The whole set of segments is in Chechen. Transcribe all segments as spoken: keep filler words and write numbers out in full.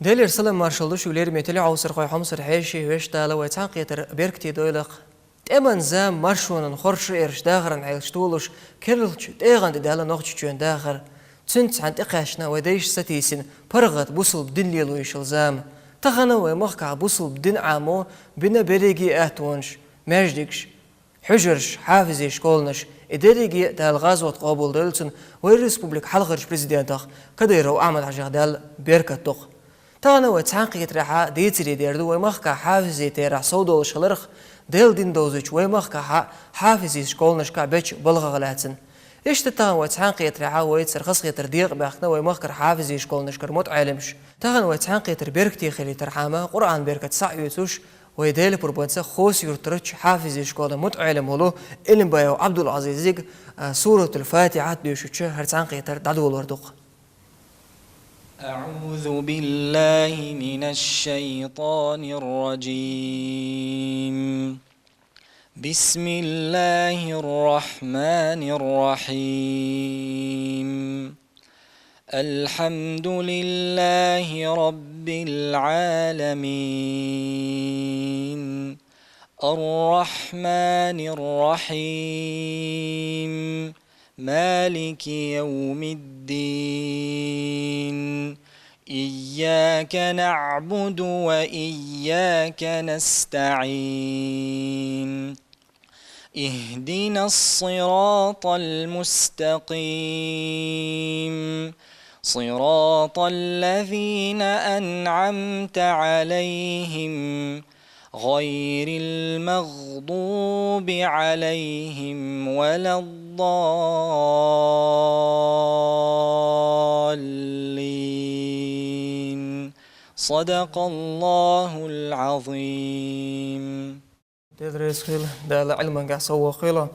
Делера салам-маршалла ду шуьга, лераме телехьовсархой, хьомсара хьеший, вешта Дала вай цхьаьнакхетар беркате дойла-кх. ТӀеман зама маршонан хорша эрча дахаран хьелаш толуш, керлачу тӀегӀан тӀе даьлла Нохчийчоьнан дахар. Цуьнца цхьаьна тӀекхаьчна вай дайша сатийсина паргӀат бусалба дин лело йиш йолу зама. Тахана вай махкахь бусалба дин Ӏамо бина берриге а аттонаш, маьждигаш, хьуьжарш, хьафизийн школанаш, и дерриге а Дала гӀазот къобалдойла цунна, вай республикан хьалхарчу президентах Кадыров Ахьмад-Хьажех Дала беркат дойла. Тахана вай цхьаьнакхетарехь дийцаре дер ду вай махкахь хьафизийн терахь сов долуш хиларх, Делан дин довзуьйтучу вай махкахь хьафизийн школанашкахь бечу балхах лаьцна. Иштта тахана вай цхьаьнакхетарехь вайцара хазахетар декъабаьхкина вай махкара хьафизийн школанашкара мутаӀеламаш. Тахана вай цхьаьнакхетар беркате хилийтархьама, Къуръан беркат схьа а оьцуш, вай Делан пурбанца Хоси юьртарчу хьафизийн школан мутаӀелам волу Ӏилманбаев Ӏабдул-Ӏазизига, а, Суратул-Фатихьат доьшучу хӀара цхьаьнакхетар дӀадолор ду-кх. أعوذ بالله من الشيطان الرجيم. بسم الله الرحمن الرحيم. الحمد لله رب العالمين. الرحمن الرحيم. مالك يوم الدين. إياك نعبد وإياك نستعين. اهدنا الصراط المستقيم. صراط الذين أنعمت عليهم غير المغضوب عليهم ولا الضالين. صدق الله العظيم. Дела реза хуьлда, Дала Ӏилманехь совгӀат хуьлда.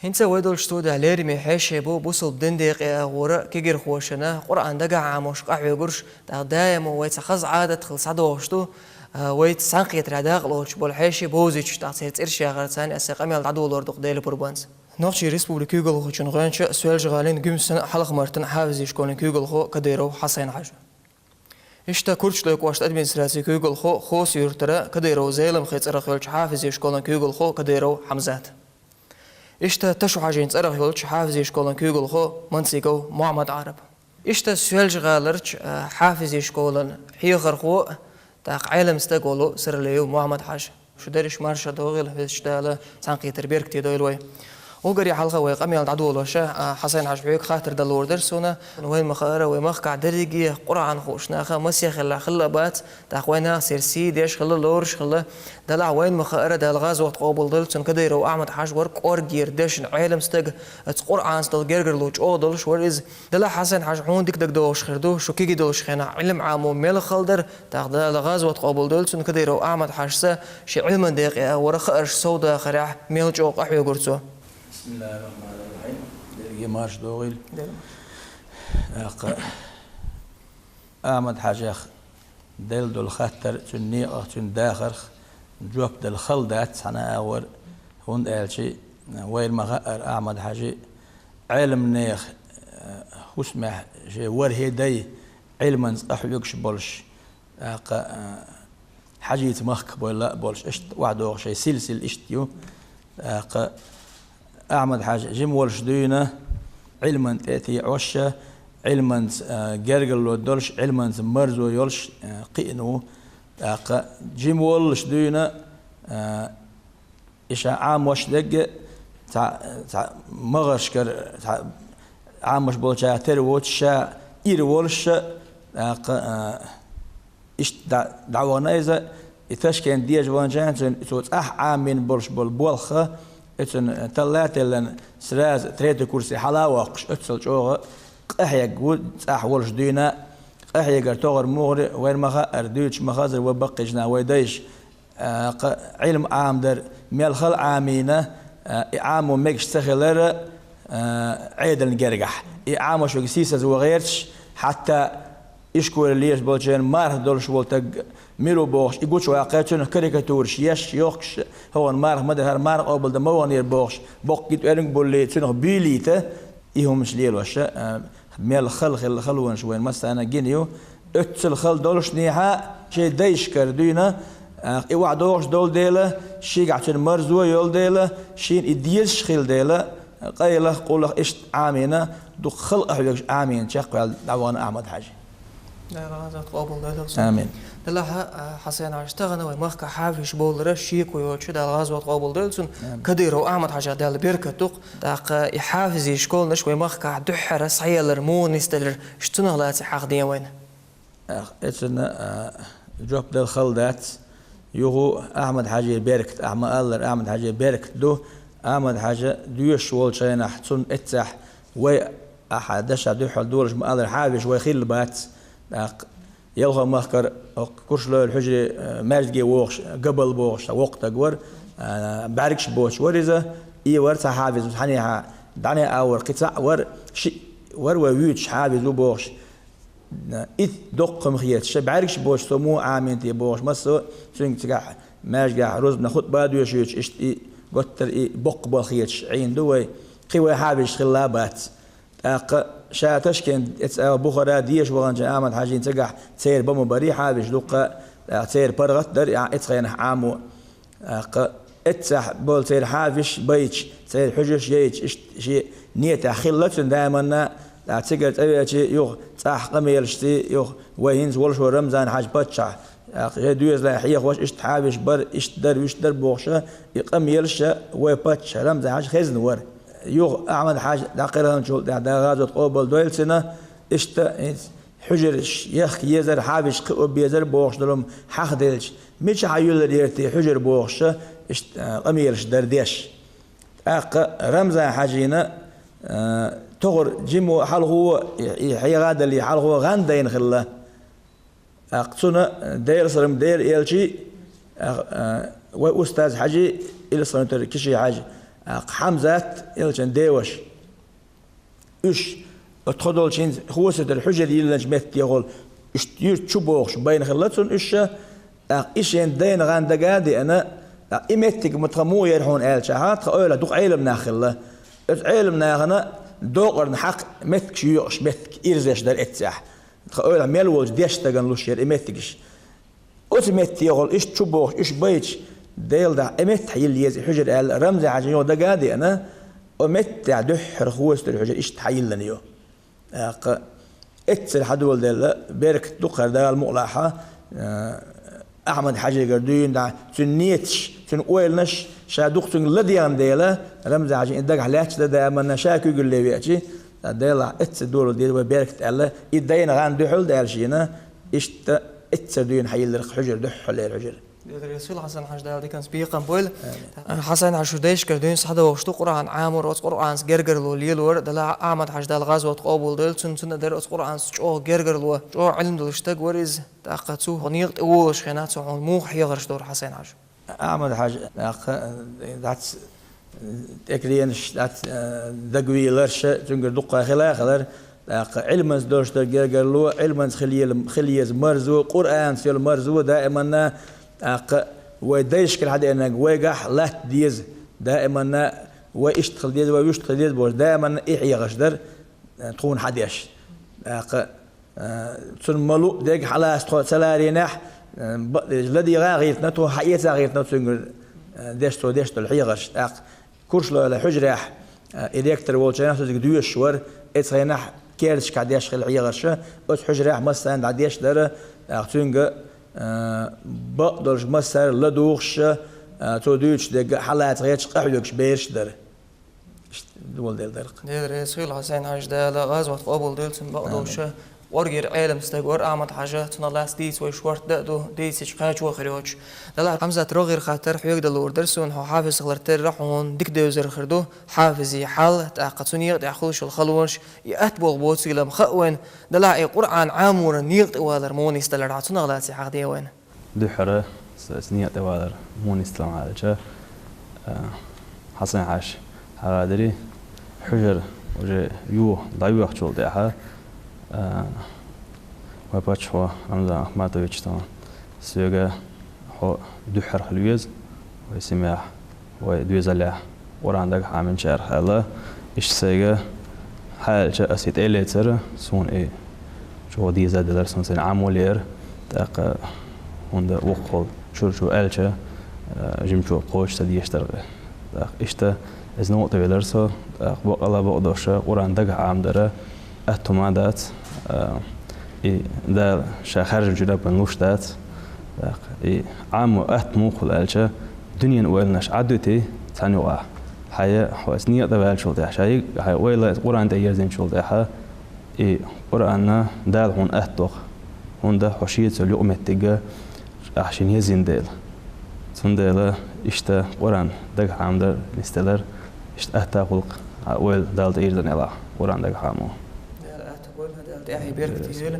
ХӀинца вай долчу студехь лераме хьеший бу бусалба дин декъе агӀора кегийрхошна Къуръан дагахь Ӏамош къахьоьгурш, тӀаккха даимо вай цхьа хаза Ӏадат хилла схьадогӀуш ду, а, вай цхьаьнакхетарехь дакъалоцуш болу хьеший бовзуьйтуш, тӀаккха церан цӀераш яхарца ас сайн къамел дӀадолор ду-кх Делан пурбанца. Нохчийн Республикан куьйгалхочун гӀоьнча а, Соьлжа-ГӀалин Гуьмсан а хьалха-мартан хьафизийн школан куьйгалхо Кадыров Хьасайн-Хьаьжа. Иштта Курчалойн кӀоштан администрацин куьйгалхо, Хоси-Юьртара Кадыров Зеламхин цӀарах йолчу хьафизийн школан куьйгалхо Кадыров Хьамзат. Иштта Ташо-Хьаьжин цӀарах йолчу хьафизийн школан куьйгалхо Манцигов Мухьаммад-Ӏараб. Иштта Соьлжа-ГӀаларчу, а, хьафизийн школан хьехархо а, тӀаккха Ӏеламстаг а волу Саралиев Мухьаммад-Хьаьжа. Шу дерриш марша догӀийла, Везачу Дала цхьаьнакхетар беркате дойла вай. Уггаре хьалха вай къамел дӀадолош, а, Хьасайн-Хьаьжа, хьоьга хаттар дала луур дара суна. Вайна ма-хаъара, вай махкахь дерриге а Къуръан хууш нах а масех хилла хилла а бац, тӀаккха вайн нах церан сий деш хилла, лоруш хилла. Делахь вайна ма-хаъара, Дала гӀазот къобалдойла цуьнан, Кадыров Ахьмад-Хьаьжа вара кӀоргера дешна Ӏеламстаг, оцу Къуръанца долу гергарло чӀогӀа долуш вара иза. Делахь, Хьасайн-Хьаьжа, хьуна дика дагадогӀуш хир ду, шу кегий долуш хенахь Ӏилма Ӏамо мел хала дара, тӀаккха Дала гӀазот къобалдойла цуьнан, Кадыров Ахьмад-Хьаьжас шен Ӏилман декъе агӀора хаарш совдахарехь мел чӀогӀа къахьоьгура цо. Бисмиллахир-рахманир-рахим. Дерриге марша догӀийла. ТӀаккха Ахьмад-Хьаьжех делла долу хаттар, цуьнан некъах, цуьнан дахарх жоп дала хала дац цхьана а агӀор, хӀунда аьлча вайна ма-хаъара, Ахьмад-Хьаьжа Ӏеламнех, э, хӀусамехь шен ворхӀе дай Ӏилманца къахьоьгуш болуш, тӀаккха, а, Хьаьжица махках бевлла а болуш, иштта охьадогӀуш шайн силсила иштта ю. ТӀаккха Ахьмад-Хьаьжа жима волуш дуьйна, Ӏилманна тӀе а теӀош, Ӏилманца, а, гергарло долуш, Ӏилманца марзо йолуш, а, кхиъна ву. ТӀаккха жима воллуш дуьйна, а, и ша Ӏамош дерг а цхьа, цхьа магӀаршкара, цхьа Ӏамош болчара тера воцуш, ша ира волуш, тӀаккха, а, иштта дӀа-, дӀавахана иза, и Ташкент дежа ваханчохь цуьнан цо цӀахь Ӏамийна болуш болу болх, и цуьнан талла а теллина, сразу третий курсе хьала а воккхуш, оццул чӀогӀа къахьегна ву цӀахь волуш дуьйна, къахьегар тохара мухӀар а, вайна ма-хаъара, дуьйцуш ма-хаззара, вай баккхийчу наха, вай дайша, а, кха-, Ӏилма Ӏамадар мел хала Ӏамийна, а, и Ӏамо мегаш ца хилар, а, Ӏедална гергахь. И Ӏамош верг сийсаза ван гӀерташ, хьатта ишколе лелаш болчеран марха долуш волу стаг мила ву бохуш, и гучуваккха, цуьнах карикатураш еш, йохкуш, хӀокхуьнан марха ма дара, хӀара марха къобалдан ма ваханера бохуш, боккха гитӀоьрниг а буллий, цуьнах буьйлийта, и хӀуманаш лелош, а, мел хала хилла халонаш вайна массарна а гина ю. Оццул хала долуш нехьа шайн дайшкара дуьйна, а, и охьадогӀуш долу дела, шегахь цуьнан марзо йолу дела, шена и дезаш хилла дела, къайлаха, къуллаха иштта Ӏамийна, дукха хала къахьоьгуш Ӏамийна чекхваьлла дӀавахана Ахьмад-Хьаьжи. Дала гӀазот къобалдойла цуьнан. Амин. Делахь а, Хьасайн-Хьаьжа, тахана вай махкахь хьафизаш бовлура шеко йоцуш, Дала гӀазот къобалдойла цуьнан, Амин. Кадыров Ахьмад-Хьаьжа Даьлла беркат доккху. ТӀаккха и хьафизийн школанаш вай махкахь дуьххьара схьаеллар муха нисделира, иштта цунах лаьцна хьахаден вайна. Ах, эцарна, а, жоп дала хала дац. Юха Ахьмад-Хьаьжин беркат, ахь ма-аллара, Ахьмад-Хьаьжин беркат ду. Ахьмад-Хьаьжа доьшуш волчу хенахь цунна эццехь вай, ахьа дашехь дуьххьал долуш ма-аллара, хьафизаш вай хилла бац. ТӀаккха Ялхой-Махкара, оха Куршлойла хьуьжаре, а, маьждиге вогӀуш, Габал бохуш, цхьа воккха стаг вара, а, бӀаьргаш боцуш вара иза, и вара цхьа хьафиз, цхьаннехьа дӀане а вара, кхин цхьаъ вара, шиъ вара вай вуьйцуш хьафиз ву бохуш. Итт доккха хӀума хеташ, ша бӀаьргаш боцуш со муха Ӏамийна те бохуш, массо а цуьнга цигахь маьждигехь рузбанан хутба а доьшуьйтуш, иштта и готтара и боккха балха хеташ Ӏийна ду вай. Кхин вай хьафизаш хилла а бац. ТӀаккха ша Ташкент, эццехь Бухара деша ваханчу Ахьмад-Хьаьжин цигахь церан бан ма барий хьафизаш дуккха, тӀаккха церан паргӀат а дара, а, эццу хенахь Ӏамо. ТӀаккха эццехь болу церан хьафизаш байча, церан хьуьжарш яйча, иштта шен нетехь хилла цуьнан даиманна, тӀаккха цигара цӀа веача, юха цӀахь къамелашций, юха вай хӀинца волуш вара Рамзан-Хьаьжа паччахь, тӀаккха шайн доьзале хьехош, иштта хьафизаш бара, иштта дара, вуьшта дара бохуш, и къамелаш а вай паччахь Рамзан-Хьаьжа хезна вара. Юха Ахьмад-Хьаьжа дӀакхелхинчул тӀаьхьа, Дала гӀазот къобалдойла цуьнан, иштта хӀинца хьуьжарш яхка езара, хьафизаш кхио безара бохуш долу хӀума хьахделча, мичахь юьллур яра те хьуьжар бохуш, иштта, а, къамелаш дара деш. ТӀаккха Рамзан-Хьаьжина, а, тохара жима хьалхо, и, и хьегӀа дале хьалхо гӀан дайна хилла. ТӀаккха цунна Делан салам, Делан элчий, а, а, вай устаз-хьаьжий, Илсхан-Юьртара Киши-Хьаьжа, тӀаккха Хьамзат, элчан деваша. Уьш, оцу тхо долчу хӀинца Хосатара хьуьжар йиллинчу меттехула, уьш юьрта чу бохуш байна хилла цунна уьш, тӀаккха и шен дайна гӀан дага а деана, тӀаккха и меттиг ма тхан муха яра хьуна аьллачахьа, тхан эвлахь дукха Ӏелам нах хилла. Оцу Ӏелам нахана докъарна хьакха меттигаш йоькъуш меттиг ирзеш дара эццехь. Тхан эвлахь мел волчу дешна стагана луш яра и меттигаш. Оцу меттехула иштта чу бохуш уьш байча, Делан дуьхьа, и меттахь йилла еза и хьуьжар аьлла, Рамзан-Хьаьжин юха дага а деана, оцу меттехь дуьххьара Хосатара хьуьжар иштта хьайиллина ю. ТӀаккха эццара хьадоладелла беркат ду кхара, Дала мукъалахь, а, Ахьмад-Хьаьжигара дуьйна дӀа, цуьнан неташ, цуьнан ойланаш ша дукха цуьнга ладегӀна дела, Рамзан-Хьаьжин и дагахь лаьтташ дан даиманна ша куьйгалле веачи, ТӀаккха Делахь эццара доладелла вай беркат аьлла, и дайна гӀан дуьхьал даьлла шена, иштта эццара дуьйна хьайиллира хьуьжар, дуьххьарлера хьуьжар. Делера Расул, Хьасан-Хьаьжа, Дала диканца бекхам бойла. Амин. Хьасан-Хьаьжа, шу дайшкара дуьйна схьадогӀуш ду Къуръан Ӏамор, оцу Къуръанца гергарло лелор, Дала Ахьмад-Хьаьжа, Дала гӀазот къобалдойла цуьнан, цуьнан а дара оцу Къуръанца чӀогӀа гергарло, чӀогӀа Ӏилма долуш стаг вара иза. ТӀаккха цо хьо некъа тӀе волуш хенахь, цо хьуна муха хьехарш дора, Хьасан-Хьаьжа? Ахьмад-Хьаьжа, тӀаккха, дац, тӀекренаш, дац, дагавийларш, цуьнгара дуккха хила а хилар, тӀаккха Ӏилманца долуш дара гергарло, Ӏилманца хила ела, хила еза марзо, Къуръанца йолу марзо даиманна, тӀаккха вай дайшкара хьадеанарг вайгахь латта деза, даиманна вай иштта хила деза, вай вуьшта хила деза бохуш, даиманна и хьехарш дара тхуна хьадеш. ТӀаккха Э, цунна ма-луъу дерг хьалаца тхо ца ларийнехь, э, бакъдерг ладийгӀа а гӀиртина тхо, хьаэца а гӀиртина цуьнгара, э, деш, цо деш долу хьехарш. ТӀаккха Куршлойла хьуьжарехь, э, и ректор волчу хенахь цуьнга доьшуш вара, эцу хенахь керташкахь деш хилла хьехарш, оцу хьуьжарехь массарна дӀадеш дара, тӀаккха цуьнга, э, бакъдолуш массара ладугӀуш, э, цо дуьйцуш дерг хьалаца гӀерташ къахьоьгуш бераш дара. Иштта доладелла дара-кх. Делера Расул, Хьасан-Хьаьжа, Дала гӀазот къобалдойла цуьнан, бакъдолуш. Амин. Кхоьругара Ӏелам стаг вара Ахьмад-Хьаьжа, цунах лаьцна дийца вай шортта а ду, дийцича кхачо а хир йоцуш. Делахь, Хьамзат, рогӀера хаттар хьоьга дала луур дара суна, хьо хьафиз хилар терра хьуна дика девзар хир ду, хьафизийн хьал, тӀаккха цу некъа тӀехь хуьлуш йолу халонаш, и атта болх боцийла-м хаьа вайна, делахь и Къуръан Ӏаморан некъа тӀе валар муха нисделира, цунах лаьцна хьахаде вайна. Дуьххьара аса некъа тӀе валар муха нисделира аьлча, а, Хьасан-Хьаьжа, хьан гӀадари, хьуьжар уже юха дӀайоьхучул тӀаьхьа, а, вай паччахьо Рамзан Ахматовича тахана соьга: «Хьо дуьххьара хила веза вай семьяхь, вай доьзалехь Къуръан дагахь Ӏаминчарах», — аьлла. Иштта сайга хьааьлча, аса и тӀе а лецара, суна и Чо деза делар сон сен Ӏамо лер, тӀаккха хӀунда вокхол чур чу аьлча, а, жимчо кхочуш ца деш дара. ТӀаккха иштта иза новкъа велар со, тӀаккха бакъала бакъдоша Къуръан дагахь Ӏамдара атта хӀума дац, а, и Дала ша хаьржинчу раббан луш дац. ТӀаккха и Ӏамо атта мухула аьлча, дуьнен ойланаш Ӏадуьти цхьана юкъахь. Хьая, хьо ас некъа тӀа ваьллачул тӀаьхьа, ша йиг-, хьай ойла Къуръан тӀе ерзинчул тӀаьхьа, и Къуръанна Дала хьуна атта доху, хӀунда хьо шеца йолу юкъаметтиг ахь шина езйина дела. Цундела иштта Къуръан дагахь Ӏамдар нисделар, иштта атта гӀуллакх, а, ойла Дала тӀе ирзина елахь, Къуръан дагахь Ӏамо. Дала атта бойла, Дала тӀаьхье беркате йойла.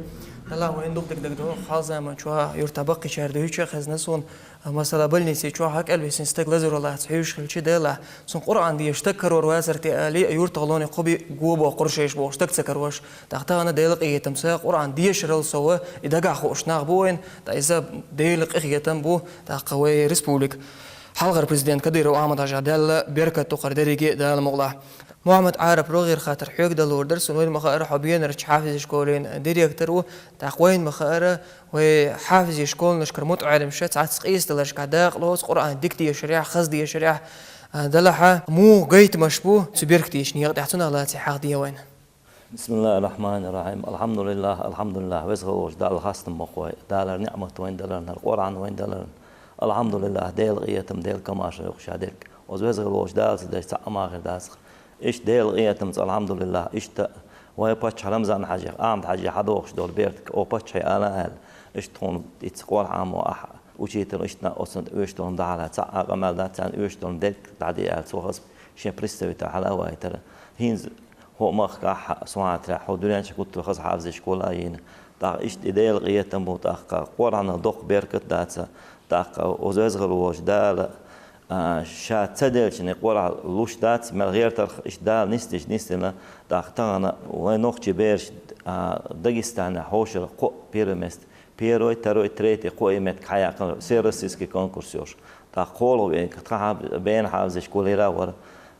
Дала вайн дукха дагадогӀу, хьалзаман чохь юьртахь баккхийчара дуьйцуш хезна суна, а, масала, больнице чохь кӀелвисина стаг лазаро лаца хьуьйсуш хилча, Дала, цунна Къуръан дезаш стаг карор вацара те алий, а юьртахь лоне кхо би го бохкур шайш бохуш стаг ца карош. ТӀаккха тахана Делан къинхетамца Къуръан дешарал сов и дагахь хууш нах бу вайн, ткъа иза Делан къинхетам бу, тӀаккха вай республика хьалхара президент Кадыров Ахьмад-Хьажа, Дала беркат дукхара дерриге а Дала мукъалахь. Мухьаммад Ӏарап, рогӀера хаттар хьоьга далур дара суна, вайна ма-хаъара, хьо Бенарчу хьафизийн школин директор ву, тӀаккха вайна ма-хаъара, вай хьафизийн школанашкара мутаӀалимаш цхьацца къийсадаларшкахь дакъа лоцу Къуръан дика дешарехь, хаза дешарехь, а, делахь а, муха гайтамаш бу цу беркатечу некъа тӀехь, цунах лаций хьахдехьа вайна. بسم الله الرحمن الرحيم. الحمد لله، الحمد لله. Веза хила волчу Далла хастам бо вай, Дала хӀара ниӀмат вайна даларна, хӀара Къуръан вайна даларна. الحمد لله, Делан къинхетам, Делан комаьрша йоккхуш дерг. Оцу Веза хила волчу Дала ца деш цхьа а ма хир дац. Иштта Делан къинхетамца, الحمد لله, иштта вайн паччахь Рамзан-Хьаьжех, Ахьмад-Хьаьже хьадохуш долу беркат, о паччахье ала аьлла, иштта тхуна ица Къуръан Ӏамо ахь учитель, иштта оцунна тӀе оьшуш долу дахьала, цхьа а къамел дац царна, оьшуш долу дерг дӀаде аьлла, цо хаза шен представитель хьала а вайтара. ХӀинца хӀокху махкахь, сан хетарехь, хӀокху дуьнен чохь гуттар а хаза хьафизийн школа а йина. ТӀаккха иштта и Делан къинхетам бу, тӀаккха Къуръанал доккха беркат дац, тӀаккха оцу Веза хила волчу Дала, а, ша ца делча и Къуръан луш дац, мел гӀертарх иштта Дала нисдеш нисдина, тӀаккха тахана вайн нохчийн бераш, а, Дагестанехь хьошалгӀа кхоъ первое место, первый, второй, третий кхоъ меттиг хьаяьккхина всероссийский конкурс йолуш. ТӀаккха кхоалгӀа вега тхан хьа-, Бенара хьафизийн школера вара,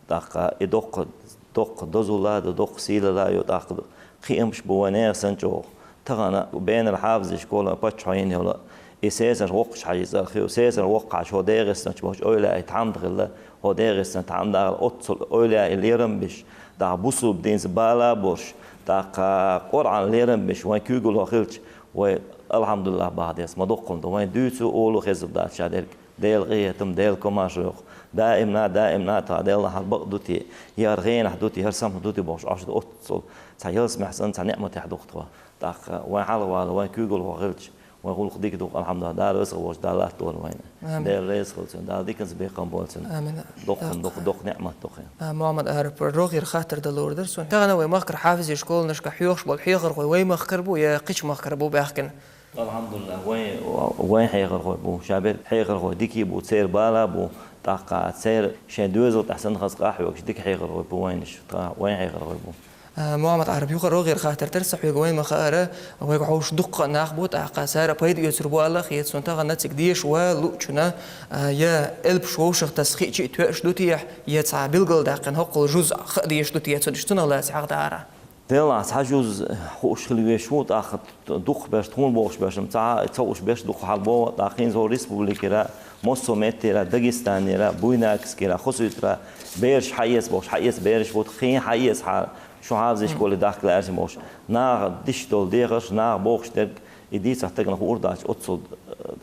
тӀаккха и доккха, доккха дозалла а ду, доккха сийлалла а ю, тӀаккха кхиамаш бу вайн нехан санна чӀогӀа. Тахана Бенара хьафизийн школа паччахьо йина йолу, и Сезар Воккхачу Хьаьжин цӀарах ю, Сезар Воккха Хьаьжа хӀокху ДегӀастанчу болчу ойла а тхьамда хилла, хӀокху ДегӀастанчу тхьамда а хилла, оццул ойла а лерам беш, тӀаккха бусулба динца бала а болуш, тӀаккха Къуръан лерам беш, вайн куьйгалхо хилча, вай, алхьамдулиллахӀ, баха деза, ма доккхун ду, вайн дуьйцу, олу хезна дац ша дерг. Делан къинхетам, Делан комаьрша йоккху. Даимна, даимна тхан Делан хьал бакъ ду те, я хӀара гӀенахь ду те, хӀара самхьа ду те бохуш, Ӏаш ду оццул. Цхьа ялсамахь санна, цхьа неӀматехь ду-кх тхо. ТӀаккха вайн хьалхавала, вайн куьйгалхо хилча, вайн гӀуллакх дика ду-кх, алхьамдулиллахӀ, Дала веза хила волчу Далла латтадолу вайна. Амин. Дела реза хила цунна, Дала диканца бекхам бойла цунна. Амин. Доккхун, доккха, доккха неӀмат ду-кх. А, Мухьаммад-Ӏарап, рогӀера хаттар далур дара суна. Тахана вай махкара хьафизийн школанашкахь хьоьхуш болу хьехархой вай махкара бу я кхечу махкара бу баьхкина? АлхьамдулиллахӀ, вайн, вайн хьехархой бу. Ша берг хьехархой дика бу, церан бала бу, тӀаккха церан шайн доьзал тӀехь санна хаза къахьоьгуш дика хьехархой бу вайнаш, тхан вайн хьехархой бу. А, Мухьаммад-Ӏарап, юха рогӀера хаттар дара сан хьоьга, вайн ма-хаъара, вайга хьовсуш дуккха а нах бу, тӀаккха цара пайда оьцур бу аьлла хета суна. Тахана цига деша ван луучунна, а, я элпаш вовшах таса хиъча а тоьуш ду техьа, я цхьа билгалдаьккхина хӀоккхул жуз хаа дезаш ду техьа цунна, иштта цунах лаьцна хьахдахьара. Делахь цхьа жуз хууш хила веш ву, тӀаккха дукхахберш, тхуна бохуш берш-м ца, ца хууш берш дукха хьал бо, тӀаккха хӀинца хӀокху республикера, массо а меттера, Дагестанера, Буйнакскера, Хасавюртера бераш хьаэца бохуш, хьаэца бераш бу, кхин хьаэцахьара, шу хьафизийн школе дахка лаьара бохуш. Наха диш долу дехарш, наха бохуш дерг, и дийцахь стагана хуур дац, оццул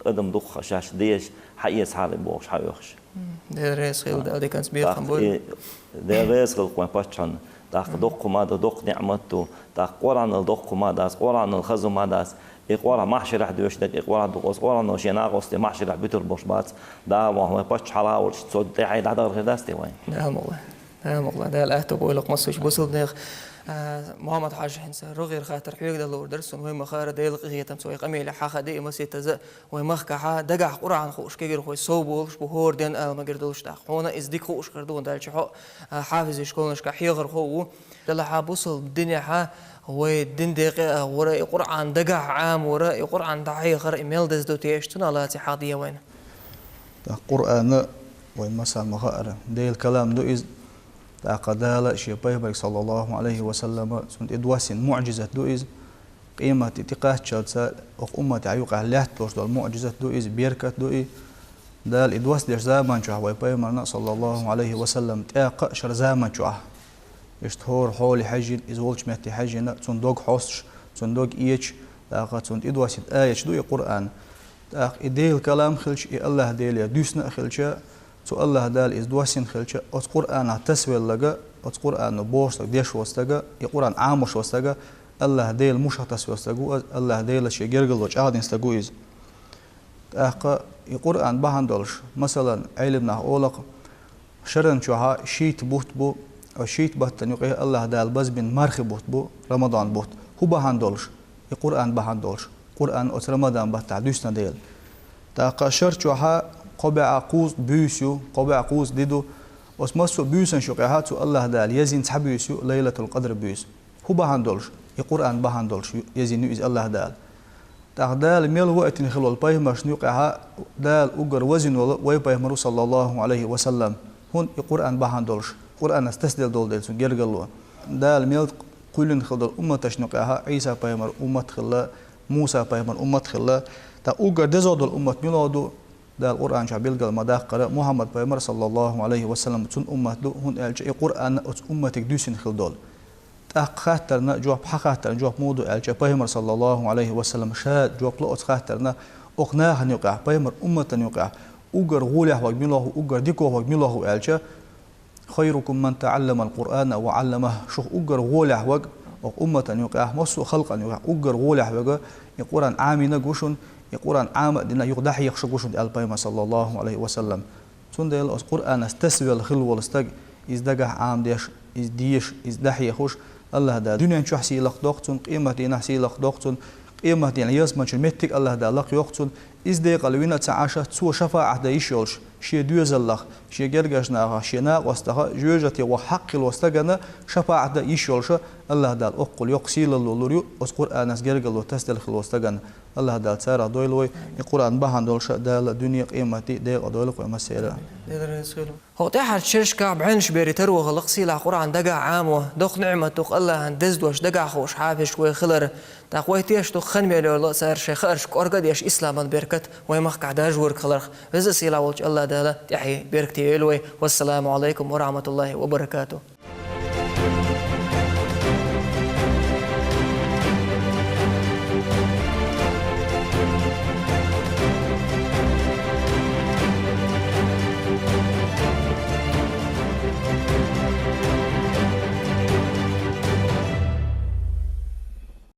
адам дукха шаьш дезаш, хьаэцахьара бохуш, хьаоьхуш. Дела реза хила, Дала диканца бекхам бойла. И Дела реза хила вайн паччахьна. ТӀаккха доккха хӀума ду, доккха неӀмат ду. ТӀаккха Къуръанал доккха хӀума дац, Къуръанал хаза хӀума дац. И Къуръан маьхьшарехь доьшург, и Къуръан ду, оцу Къуръано шен накъостий маьхьшарехь буьтур болуш бац. Дала вайн паччахь хьалха волчу цо тӀаьхье дӀадахар хир дац те вайн? Дала мукъ лахь. Дала мукъ лахь. Дала аьтто бойла-кх массо а бусалба нехан. А, Мухьаммад-Хьаьжа, хӀинца рогӀера хаттар хьоьга далур дара суна, вайн ма-хаъара, Делан къинхетамца вай къамелехь хьахаде, и маситтаза вайн махкахь дагахь Къуръан хууш кегийрхой сов болуш бу, хӀора ден ала магар долуш тӀаккха. Хьуна иза дика хууш хир ду, хӀунда аьлча хьо, а, хьафизийн школанашкахь хьехархо а ву. Делахь бусалба динехь вай дин декъе а агӀора, и Къуръан дагахь Ӏамора, и Къуръан дӀахьехар, и мел деза ду те, иштта цунах лаьцна хьахдехьа вайна. ТӀаккха Къуръан вайн массарна ма-хаъара Делан калам ду иза. ТӀаккха Дала шен пайхамарга, саллаллахӀу Ӏалайхи ва саллама, цунна тӀе доссийна муӀжизат ду иза. къематди тӀекхаччалца оха уммата юкъахь лаьтталуш долу муӀжизат ду иза, беркат ду и. Дала и доссадеш заман чохь вай пайхамарна, саллаллаху Ӏалайхи ва саллам, тӀаккха а шара заман чохь. Иштта хӀора хьоле хьаьжжина, иза волчу метте хьаьжжина, цунна дог хьостуш, цунна дог эцаш, тӀаккха цунна тӀедоссийна аяташ ду и Къуръан. ТӀаккха и Делан калам хилча, и АллахӀ Деле дуьсна а хилча, цу АллахӀ Дала иза доссийна хилча, оцу Къуръанах тасавелларг, оцу Къуръано бохуш стаг, деш волу стаг, и Къуръан Ӏамош волу стаг, АллахӀ Дела муьшах тасавелла стаг ву иза, АллахӀ Дела шен гергарло чӀагӀдина стаг ву иза. ТӀаккха и Къуръан бахьана долуш, масалан, Ӏелам нах олу-кх, шаран чохь шийтта бутт бу, оцу шийтта баттана юкъе АллахӀ Дала базбина мархи бутт бу, Рамадан бутт. ХӀун бахьана долуш? И Къуръан бахьана долуш. Къуръан оцу Рамадан баттахь дуьсна дела. ТӀаккха шар чохь кхо бӀе кхузткъа буьйса ю, кхо бӀе кхузткъа ди ду. Оцу массо а буьйсанаш юкъехь цу АллахӀ Дала езйина цхьа буьйса ю, Лайлатул-Къадр буьйса. ХӀун бахьана долуш? И Къуръан бахьана долуш ю, езйина ю иза АллахӀ Дала. ТӀаккха Дала мел ваийтина хилла волу пайхамаршна юкъехь Дала уггар вазвина волу вай пайхамар ву, саллаллаху Ӏалайхи ва саллам, хӀунда и Къуръан бахьана долуш, Къуръанах тасаделла долу дела цуьнан гергарло. Дала мел кхоьллина хилла долу умматашна юкъехь Ӏийса пайхамар уммат хилла, Муса пайхамар уммат хилла. ТӀаккха уггар деза долу уммат муьлха ду? Дала Къуръан чохь билгал ма-даккхара, Мухьаммад пайхамар, саллаллаху Ӏалайхи ва саллам, цуьнан уммат ду, хӀунда аьлча и Къуръан оцу умматиг дуьсина хилла долу. ТӀаккха хаттарна жоп, хьан хаттарна жоп муха ду аьлча, пайхамар, саллаллаху Ӏалайхи ва саллам, ша жоп ло оцу хаттарна, окху нахана юкъехь, пайхамар умматана юкъехь, уггар гӀолехь верг муьлха ву, уггар дика верг муьлха ву аьлча, «Хайрукум ман таӀалламал Къуръана ва Ӏалламах», шух уггар гӀолехь верг, окху умматана юкъехь, массо а халкъана юкъехь, уггар гӀолехь верг, и Къуръан Ӏамийнарг ву шуна, и Къуръан Ӏама а дина, юха дӀахьехарг ву шуна аьлла пайхамар, саллаллаху Ӏалайхи ва саллам. Цундела оцу Къуръанах тасавелла хилла волу стаг, иза дагахь Ӏамадеш, иза дезаш, иза дӀахьехуш, АллахӀ Дала дуьнен чохь сийлахь доккху цунна, къематдийнахь сийлахь доккху цунна, къематдийнахь ялсаманчун меттиг АллахӀ Дала лакхайоккху цунна, иза декъала вина а ца Ӏаш, цо шафаӀат дан йиш йолуш, шен доьзаллах, шен гергарчу нахах, шен накъостаха, жоьжахате ваха хьакъ хилла волу стагана шафаӀат дан йиш йолуш, АллахӀ Дала оккхул йоккха сийлалло лур ю оцу Къуръанах гергарло тасаделла хилла волу стагана. АллахӀ Дала царах дойла вай, и Къуръан бахьана долуш Дала дуьне а, къематди а декъала дойла вай массеран а. Делан реза хуьлда. ХӀокху тӀаьххьарчу шерашкахь бӀаьннаш берийн таро хилла-кх сийлахь Къуръан дагахь Ӏамо, доккха ниӀмат ду-кх АллахӀан деза дош дагахь хууш хьафизаш вай хилар. ТӀаккха вай тешаш ду-кх хан мел йолу а цара шайн хаарш кӀорга а деш, исламан беркат вай махкахь даржорг хиларх. Веза а сийлахь волчу АллахӀ Дала тӀаьхье беркате йойла вай. Вассаламу Ӏалайкум ва рахьматуллахӀи ва баракатухӀ.